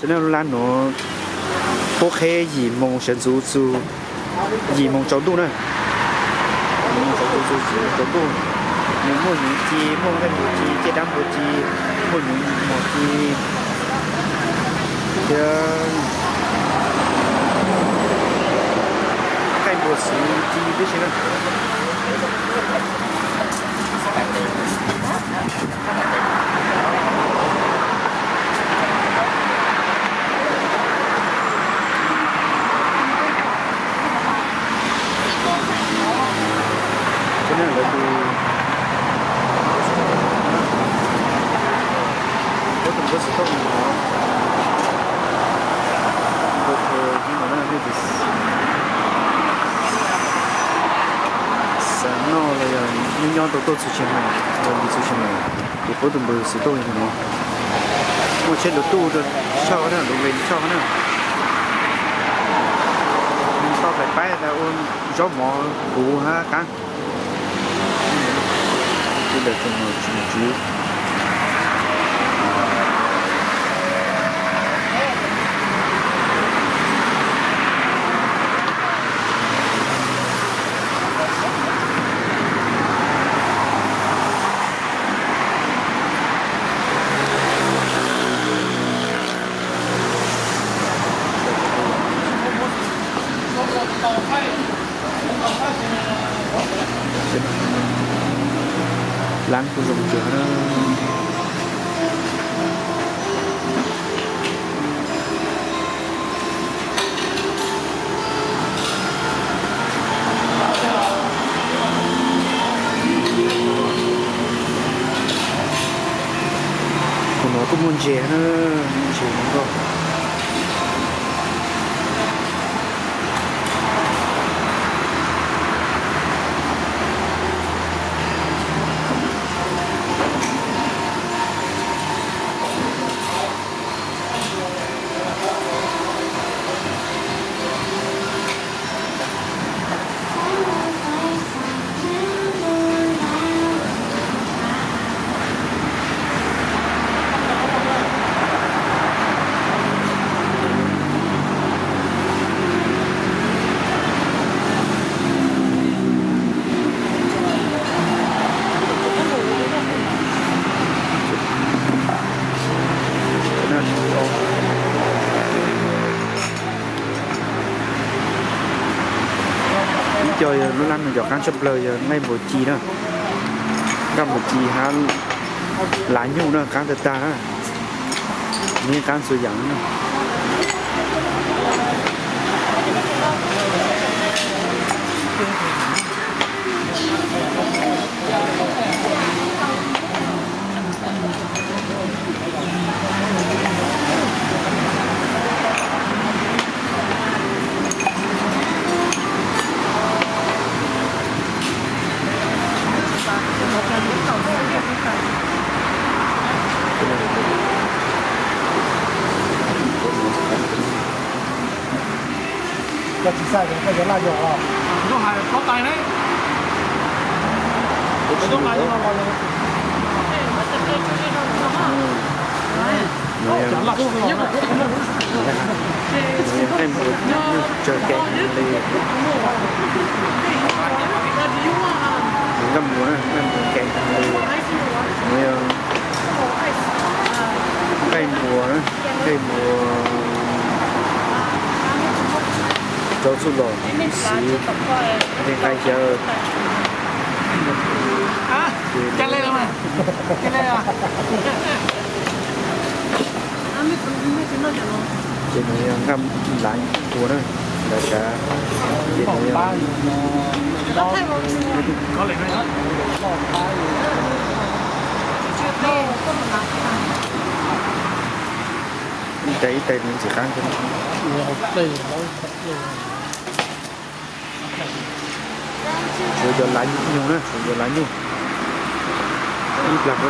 Lub lab nuav puab qheb yim moos sawv ntxuv txug yim moos tsaus ntuj na. Yim moos sawv ntxuv txug yim moos tsaus ntuj. Nws muaj nyuv ci, muaj nqaij npua ci, ciaj dab npua ci, muaj nyuv mos ci, thiab nqaij npua xwb ci tib si na. Lawv tus, lawv tus npawb xov tooj no, npawb xov tooj no, nej tus xav noj los yog nyob nyob tau tuaj txug Tsheej Meem, los yug txug Tsheej Meem, ces paub tus npawb xov tooj no. Muaj tsheb nrug tuj rau tshaj na, lub ven tshaj na. Toj pais paib tas ua zaub mov huv hab qaab. Lab kuj zoo kawg. Kuv nuav kuj muaj ntses na, muaj ntses nkauj. Ib co yog lub lab nuav cov qaab tshaj plawg yog nqaij npua ci na, nqaij npua ci hab lav nyuj na, qaab tag tag na, nws qaab txhua yaam na. Cov tsis xav koj cov laj yog os. Koj hais plaub tais ne. Koj cov laj yog los. Nqaij npua tsawg kev li. Nqaij npua na, nqaij npua kev li. Nqaij npua na, nqaij npua rau txuj lom xwb, nqaij xyawv. Ces nws yog nqaij lav npua na, lav sav, ces nws yog ib tais ib tais nws ntxim qab kawg. Tshuav cov lav nyuj na, tshuav cov lav nyuj. Ib plag puab